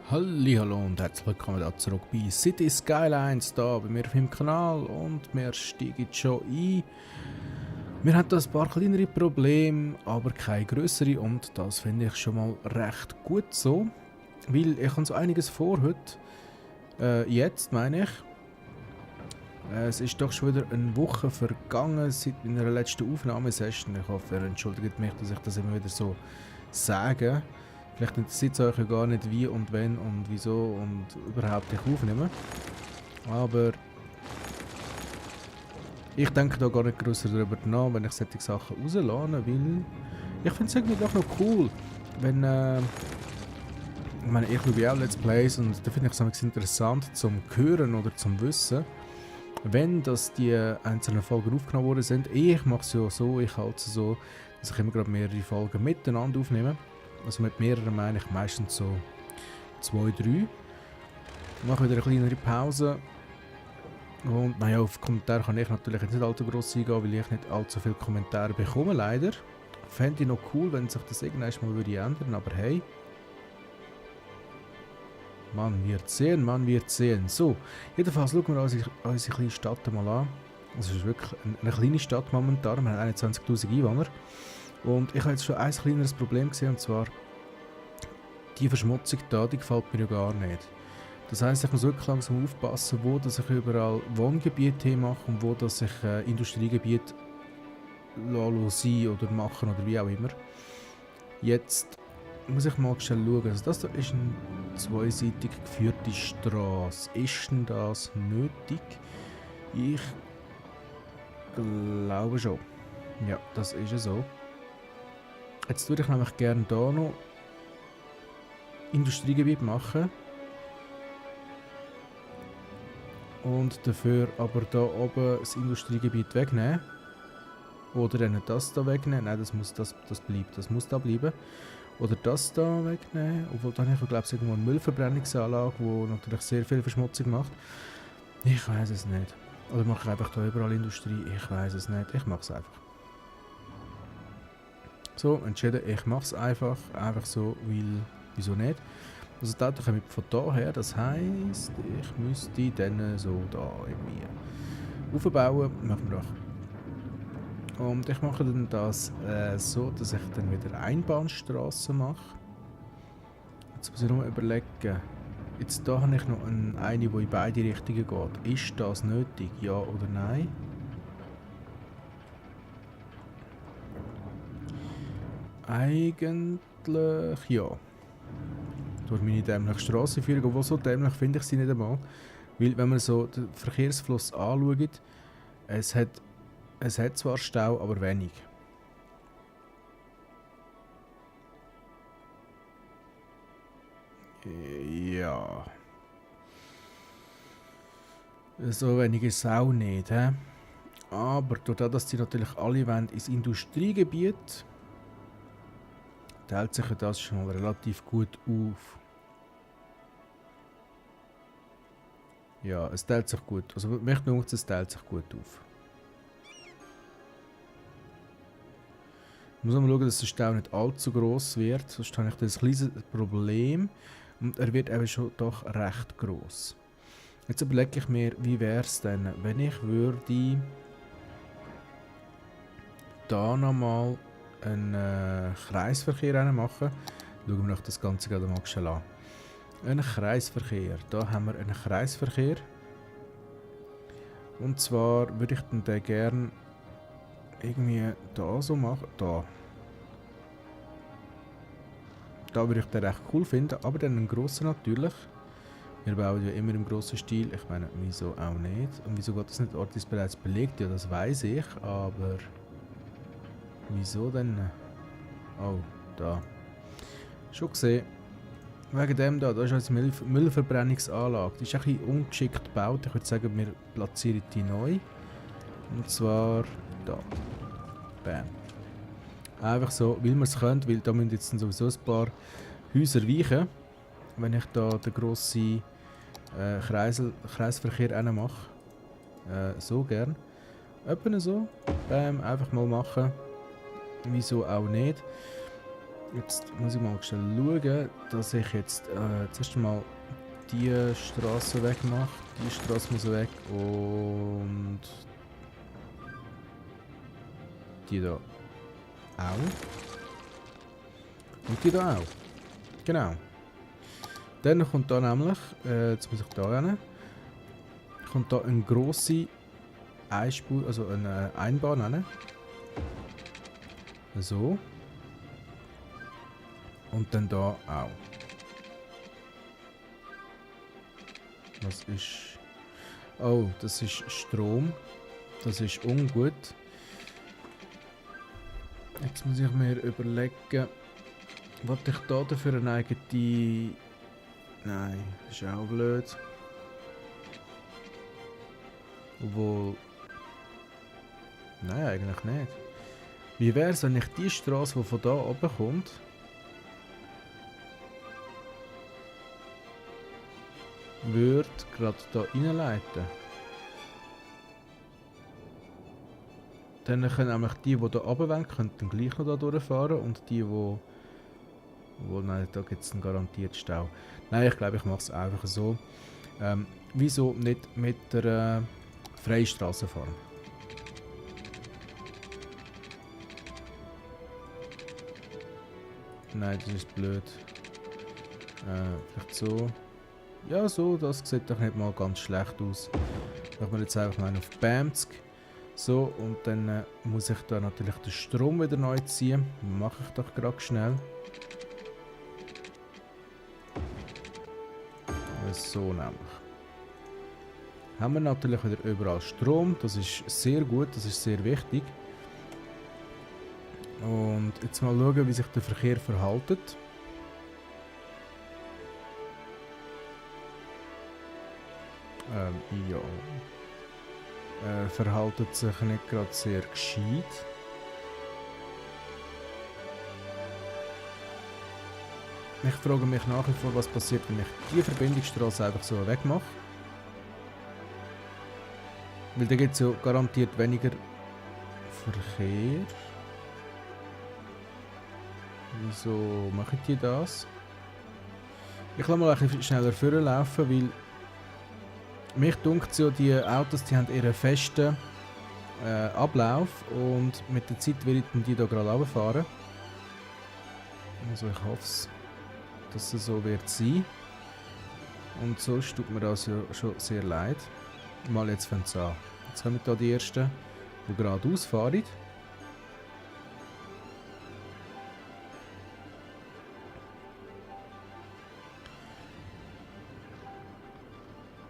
Hallihallo und herzlich willkommen da zurück bei City Skylines, da bei mir auf meinem Kanal, und wir steigen schon ein. Wir haben da ein paar kleinere Probleme, aber keine größere, und das finde ich schon mal recht gut so, weil ich habe so einiges vor heute. Jetzt meine ich. Es ist doch schon wieder eine Woche vergangen seit meiner letzten Aufnahmesession. Ich hoffe, ihr entschuldigt mich, dass ich das immer wieder so sage. Vielleicht interessiert es euch ja gar nicht, wie und wenn und wieso und überhaupt ich aufnehme. Aber ich denke da gar nicht größer darüber nach, wenn ich solche Sachen rauslade, weil ich finde es irgendwie doch noch cool, wenn ich meine, ich schaue ja auch Let's Plays und da finde ich es interessant zum Hören oder zum Wissen, wenn das die einzelnen Folgen aufgenommen worden sind. Ich mache es ja so, ich halte es so, dass ich immer gerade mehrere Folgen miteinander aufnehme. Also mit mehreren meine ich meistens so 2, 3. Mache wieder eine kleinere Pause. Und naja, auf Kommentare kann ich natürlich jetzt nicht allzu gross eingehen, weil ich nicht allzu viele Kommentare bekomme, leider. Fände ich noch cool, wenn sich das irgendwann mal würde ändern, aber hey. Man wird sehen, man wird sehen. So, jedenfalls schauen wir uns unsere kleine Stadt mal an. Es ist wirklich eine kleine Stadt momentan, wir haben 21'000 Einwohner. Und ich habe jetzt schon ein kleineres Problem gesehen, und zwar die Verschmutzung da, die gefällt mir ja gar nicht. Das heisst, ich muss wirklich langsam aufpassen, wo dass ich überall Wohngebiete mache und wo dass ich Industriegebiete sein oder machen oder wie auch immer. Jetzt muss ich mal schnell schauen. Also das da ist eine zweiseitig geführte Straße. Ist denn das nötig? Ich glaube schon. Ja, das ist ja so. Jetzt würde ich nämlich gerne hier noch Industriegebiet machen. Und dafür aber da oben das Industriegebiet wegnehmen. Oder dann das da wegnehmen. Nein, das bleibt. Das muss da bleiben. Oder das da wegnehmen. Obwohl dann habe ich, glaube ich, irgendwo eine Müllverbrennungsanlage, die natürlich sehr viel Verschmutzung macht. Ich weiß es nicht. Oder mache ich einfach da überall Industrie? Ich weiß es nicht. Ich mache es einfach. So, entschieden, ich mache es einfach so, weil, wieso nicht? Also die Daten kommen von da her, das heisst, ich müsste dann so da irgendwie aufbauen, machen wir doch. Und ich mache dann das so, dass ich dann wieder Einbahnstraßen mache. Jetzt muss ich nur überlegen, jetzt da habe ich noch eine, die in beide Richtungen geht. Ist das nötig, ja oder nein? Eigentlich ja. Durch meine dämliche Strassenführung, obwohl so dämlich finde ich sie nicht einmal. Weil wenn man so den Verkehrsfluss anschaut, es hat zwar Stau, aber wenig. Ja. So wenig ist es auch nicht, he? Aber dadurch, dass sie natürlich alle wollen ins Industriegebiet, teilt sich das schon mal relativ gut auf. Ja, es teilt sich gut. Also mich denkt, es teilt sich gut auf. Ich muss mal schauen, dass der Stau nicht allzu gross wird, sonst habe ich das kleines Problem. Und er wird eben schon doch recht gross. Jetzt überlege ich mir, wie wäre es denn, wenn ich würde da nochmal einen Kreisverkehr machen. Schauen wir uns das Ganze gerade mal schnell an. Ein Kreisverkehr. Da haben wir einen Kreisverkehr. Und zwar würde ich den gerne irgendwie da so machen. Da würde ich den recht cool finden, aber dann einen grossen natürlich. Wir bauen ja immer im grossen Stil. Ich meine, wieso auch nicht? Und wieso geht das nicht? Ort ist bereits belegt, ja, das weiß ich, aber wieso denn? Oh, da. Schon gesehen. Wegen dem da ist eine Müllverbrennungsanlage. Die ist ein bisschen ungeschickt gebaut. Ich würde sagen, wir platzieren die neu. Und zwar da. Bam. Einfach so, weil wir es können, weil da müssen jetzt sowieso ein paar Häuser weichen. Wenn ich da den grossen Kreisverkehr mache. So gern. Etwa so. Bam, einfach mal machen. Wieso auch nicht. Jetzt muss ich mal schnell schauen, dass ich jetzt zuerst mal die Straße wegmache. Die Straße muss weg und die da auch. Und die da auch. Genau. Dann kommt da nämlich, jetzt muss ich da hin, kommt da eine grosse Einspur, also eine Einbahn hin. So. Und dann da auch. Was ist... Oh, das ist Strom. Das ist ungut. Jetzt muss ich mir überlegen, was ich da dafür eine eigene... Nein, das ist auch blöd. Obwohl... Nein, eigentlich nicht. Wie wäre es, wenn ich die Straße, die von da oben kommt, würde gerade da reinleiten? Dann können nämlich die da runter wollen, könnten gleich noch da durchfahren und die, die... nein, da gibt es einen garantiert Stau. Nein, ich glaube, ich mache es einfach so. Wieso nicht mit der Freistraße fahren? Nein, das ist blöd. Vielleicht so. Ja, so, das sieht doch nicht mal ganz schlecht aus. Machen wir jetzt einfach mal auf Bamsk. So, und dann muss ich da natürlich den Strom wieder neu ziehen. Mache ich doch gerade schnell. So nämlich. Haben wir natürlich wieder überall Strom. Das ist sehr gut, das ist sehr wichtig. Und jetzt mal schauen, wie sich der Verkehr verhält. Ja. Verhaltet sich nicht gerade sehr gescheit. Ich frage mich nach wie vor, was passiert, wenn ich die Verbindungsstraße einfach so wegmache. Weil da gibt es ja garantiert weniger Verkehr. Wieso machen die das? Ich lasse mal ein bisschen schneller vorlaufen, weil mich dunkt ja, die Autos, die haben ihren festen Ablauf und mit der Zeit werden die da gerade runterfahren. Also ich hoffe es, dass es so wird sein. Und sonst tut mir das ja schon sehr leid. Mal jetzt fängt es an. Jetzt kommen hier die ersten, die geradeaus fahren.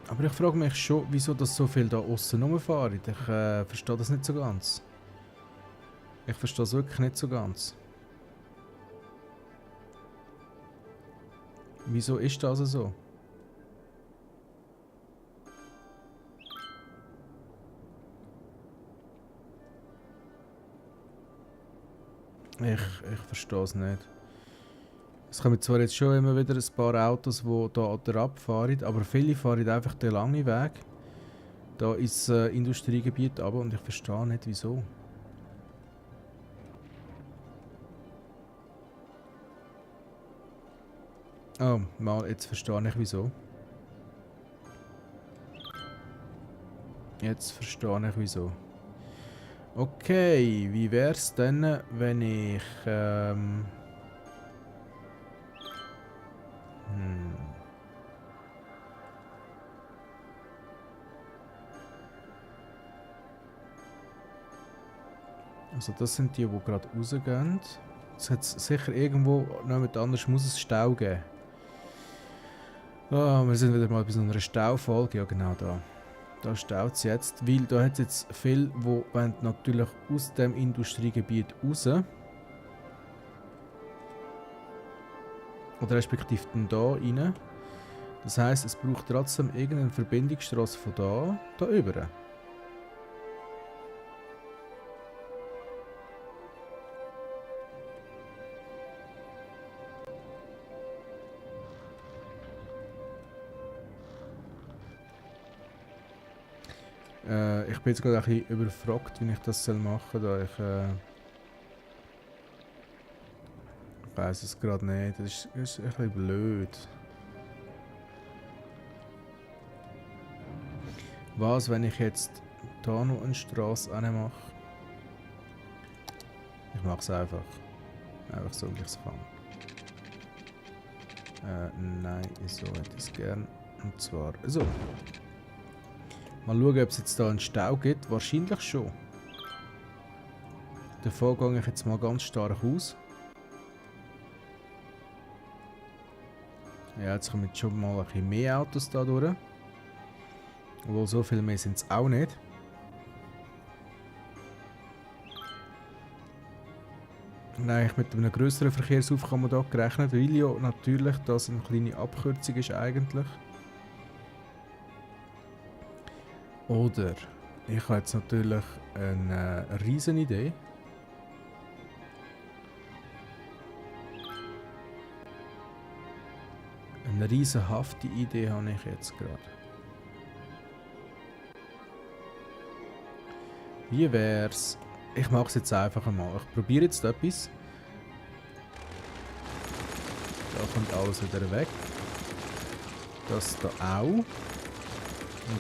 Aber ich frage mich schon, wieso das so viel da außen rumfahren. Ich verstehe das nicht so ganz. Ich verstehe es wirklich nicht so ganz. Wieso ist das so? Ich verstehe es nicht. Es kommen zwar jetzt schon immer wieder ein paar Autos, die hier oder abfahren, aber viele fahren einfach den langen Weg da ins Industriegebiet runter und ich verstehe nicht wieso. Oh, mal, jetzt verstehe ich wieso. Jetzt verstehe ich wieso. Okay, wie wäre es denn, wenn ich... Also das sind die gerade rausgehen. Es hat sicher irgendwo noch anders muss es Stau geben. Ah, wir sind wieder mal bei so einer Staufolge. Ja genau da. Da staut es jetzt, weil da hat es jetzt viele, die wollen natürlich aus dem Industriegebiet raus. Oder respektive dann da rein. Das heisst, es braucht trotzdem irgendeine Verbindungsstrasse von da über. Ich bin jetzt gerade ein bisschen überfragt, wie ich das machen soll, da ich Ich weiss es gerade nicht. Das ist ein bisschen blöd. Was, wenn ich jetzt da noch eine Straße mache? Ich mache es einfach. Einfach so, wie ich es kann. Nein, so hätte ich es gern. Und zwar so. Mal schauen, ob es jetzt da einen Stau gibt. Wahrscheinlich schon. Davon gehe ich jetzt mal ganz stark aus. Ja, jetzt kommen schon mal ein bisschen mehr Autos da durch. Obwohl, so viel mehr sind es auch nicht. Nein, ich mit einem grösseren Verkehrsaufkommen hier gerechnet, weil ja natürlich das eine kleine Abkürzung ist eigentlich. Oder ich habe jetzt natürlich eine riesen Idee. Eine riesenhafte Idee habe ich jetzt gerade. Wie wär's? Ich mache es jetzt einfach einmal. Ich probiere jetzt etwas. Da kommt alles wieder weg. Das da auch. Und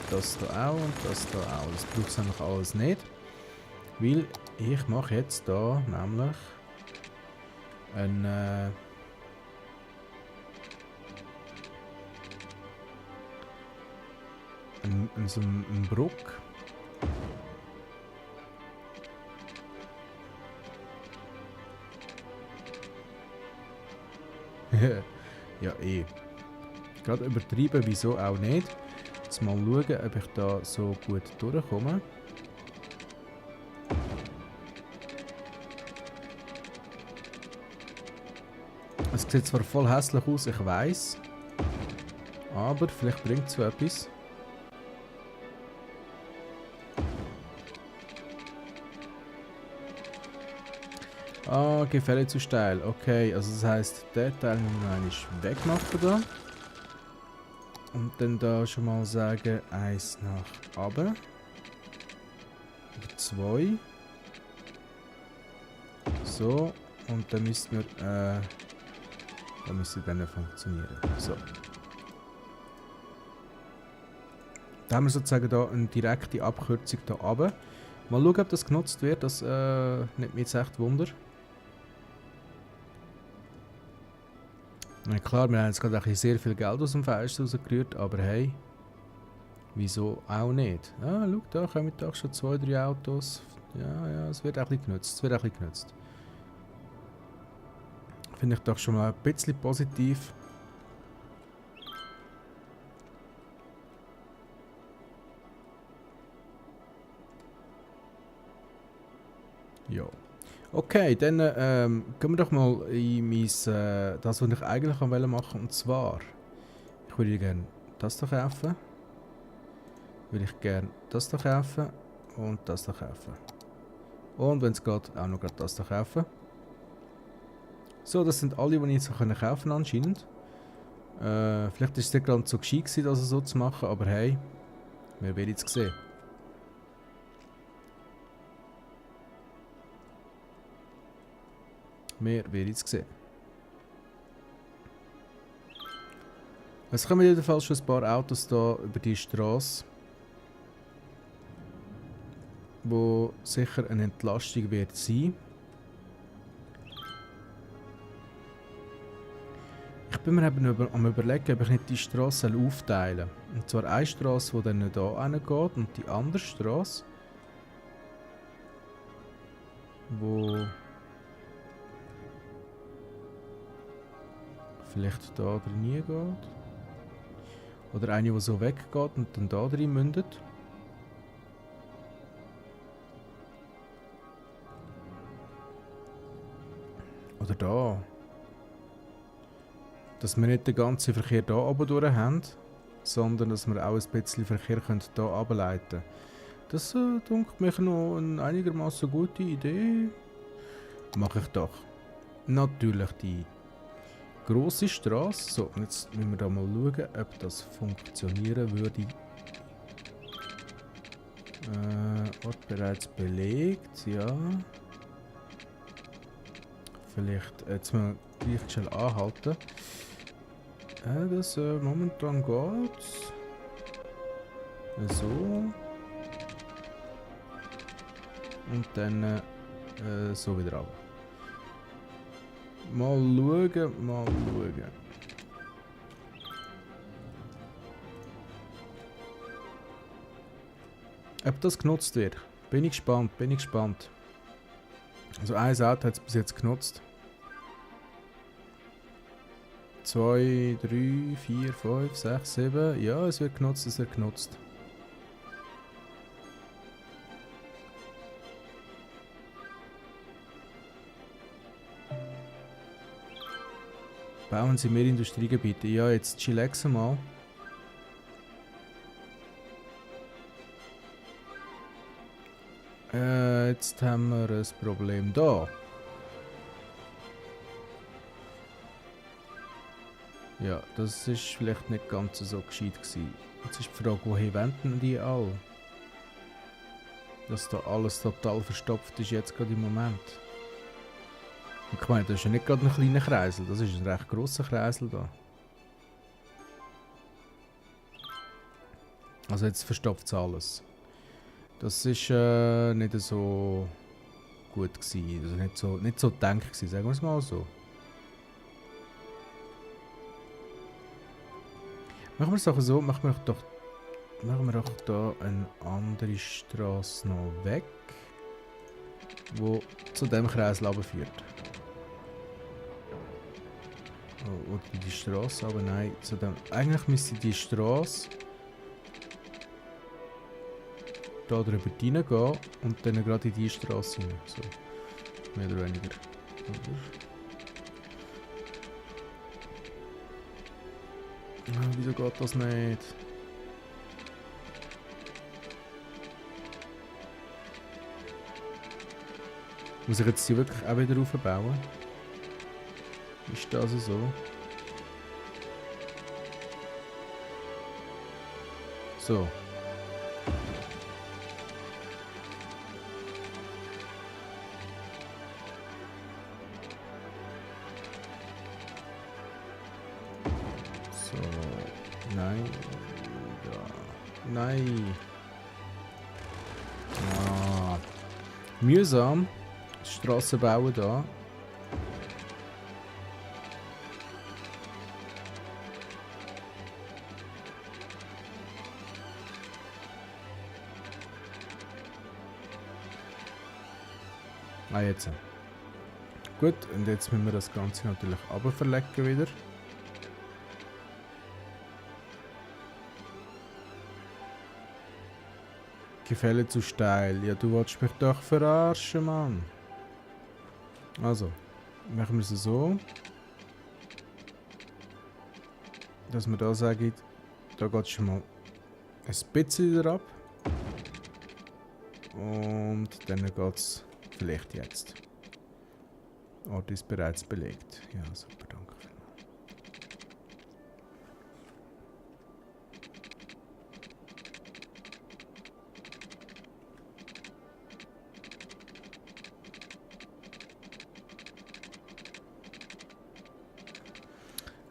das da auch. Und das da auch. Das braucht es nämlich alles nicht. Weil ich mache jetzt da nämlich eine so eine Brücke. Ja, eh. Gerade übertrieben, wieso auch nicht. Jetzt mal schauen, ob ich da so gut durchkomme. Es sieht zwar voll hässlich aus, ich weiß. Aber vielleicht bringt es so etwas. Ah, Gefälle zu steil. Okay, also das heisst, der Teil müssen wir eigentlich wegmachen da. Und dann da schon mal sagen, 1 nach oben. Oder 2. So, und dann müssen wir, dann müsste dann funktionieren. So. Da haben wir sozusagen da eine direkte Abkürzung da runter. Mal schauen, ob das genutzt wird, das nimmt mich jetzt echt Wunder. Na klar, wir haben jetzt gerade sehr viel Geld aus dem Fenster rausgerührt, aber hey, wieso auch nicht? Ah, schau, da kommen doch schon 2, 3 Autos. Ja, es wird ein bisschen genutzt, Finde ich doch schon mal ein bisschen positiv. Ja. Okay, dann gehen wir doch mal in mein, das, was ich eigentlich machen wollte. Und zwar, ich würde gerne das hier kaufen. Würde ich gerne das hier kaufen. Und das hier kaufen. Und wenn es geht, auch noch das hier kaufen. So, das sind alle, die ich jetzt kaufen konnte anscheinend. Vielleicht ist es nicht ganz so gescheit gewesen, das so zu machen, aber hey, wir werden jetzt sehen. Wir werden jetzt sehen. Es kommen jedenfalls schon ein paar Autos hier über die Straße, wo sicher eine Entlastung wird sein. Ich bin mir eben am überlegen, ob ich nicht die Straße aufteilen soll. Und zwar eine Straße, die dann hier hingeht und die andere Straße, wo vielleicht da drin geht. Oder eine, die so weggeht und dann da drin mündet. Oder da. Dass wir nicht den ganzen Verkehr hier oben durch haben, sondern dass wir auch ein bisschen Verkehr hier ableiten können. Das denkt mich noch eine einigermaßen gute Idee. Mache ich doch. Natürlich die grosse Straße. So, jetzt müssen wir da mal schauen, ob das funktionieren würde. Ort bereits belegt, ja. vielleicht jetzt mal gleich schnell anhalten. Das momentan geht's. So. Und dann so wieder ab. Mal schauen, mal schauen. Ob das genutzt wird. Bin ich gespannt, bin ich gespannt. Also ein Auto hat es bis jetzt genutzt. 2, 3, 4, 5, 6, 7. Ja, es wird genutzt, es wird genutzt. Bauen Sie mehr Industriegebiete. Ja, jetzt chillaxen mal. Jetzt haben wir ein Problem da. Ja, das ist vielleicht nicht ganz so gescheit gewesen. Jetzt ist die Frage, woher wenden die alle? Dass da alles total verstopft ist jetzt gerade im Moment. Und ich meine, das ist ja nicht gerade ein kleiner Kreisel, das ist ein recht grosser Kreisel da. Also jetzt verstopft es alles. Das ist nicht so gut gewesen, also nicht so gedacht gewesen, sagen wir es mal so. Machen wir es doch so, machen wir doch da eine andere Straße noch weg, wo zu dem Kreisel führt. Oh, oder die Straße, aber nein, zu dem. Eigentlich müsste die Straße da drüber reingehen und dann gerade in die Straße rein. So, mehr oder weniger. Ah, wieso geht das nicht? Muss ich jetzt die wirklich auch wieder aufbauen? Ist das so? So. So. Nein. Da. Nein. Ah. Mühsam. Straße bauen da. Ah, jetzt. Gut, und jetzt müssen wir das Ganze natürlich runterverlegen wieder. Gefälle zu steil. Ja, du willst mich doch verarschen, Mann. Also, machen wir es so. Dass wir da sagen, da geht es schon mal ein bisschen wieder ab. Und dann geht es vielleicht jetzt. Ort ist bereits belegt. Ja, super, danke vielmals.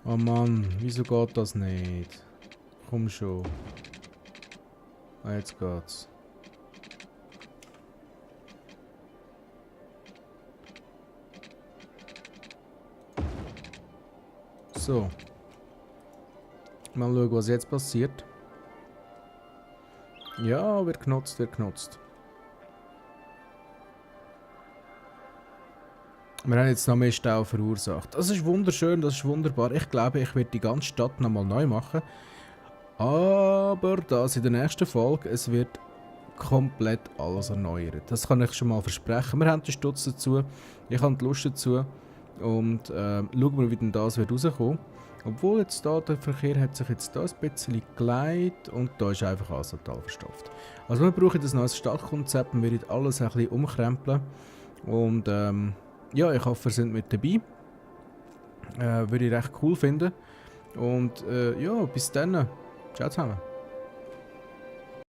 Oh Mann, wieso geht das nicht? Komm schon. Ah, jetzt geht's. So. Mal schauen, was jetzt passiert. Ja, wird genutzt, wird genutzt. Wir haben jetzt noch mehr Stau verursacht. Das ist wunderschön, das ist wunderbar. Ich glaube, ich werde die ganze Stadt nochmal neu machen. Aber das in der nächsten Folge, es wird komplett alles erneuert. Das kann ich schon mal versprechen. Wir haben den Stutz dazu, ich habe die Lust dazu. Und schauen wir, wie denn das wird rauskommen. Obwohl jetzt da der Verkehr hat sich jetzt da ein bisschen geleitet und da ist einfach alles total verstopft. Also wir brauchen das neues Stadtkonzept, wir werden alles ein bisschen umkrempeln. Und ja, ich hoffe, ihr seid mit dabei. Würde ich recht cool finden. Und ja, bis dann. Ciao zusammen.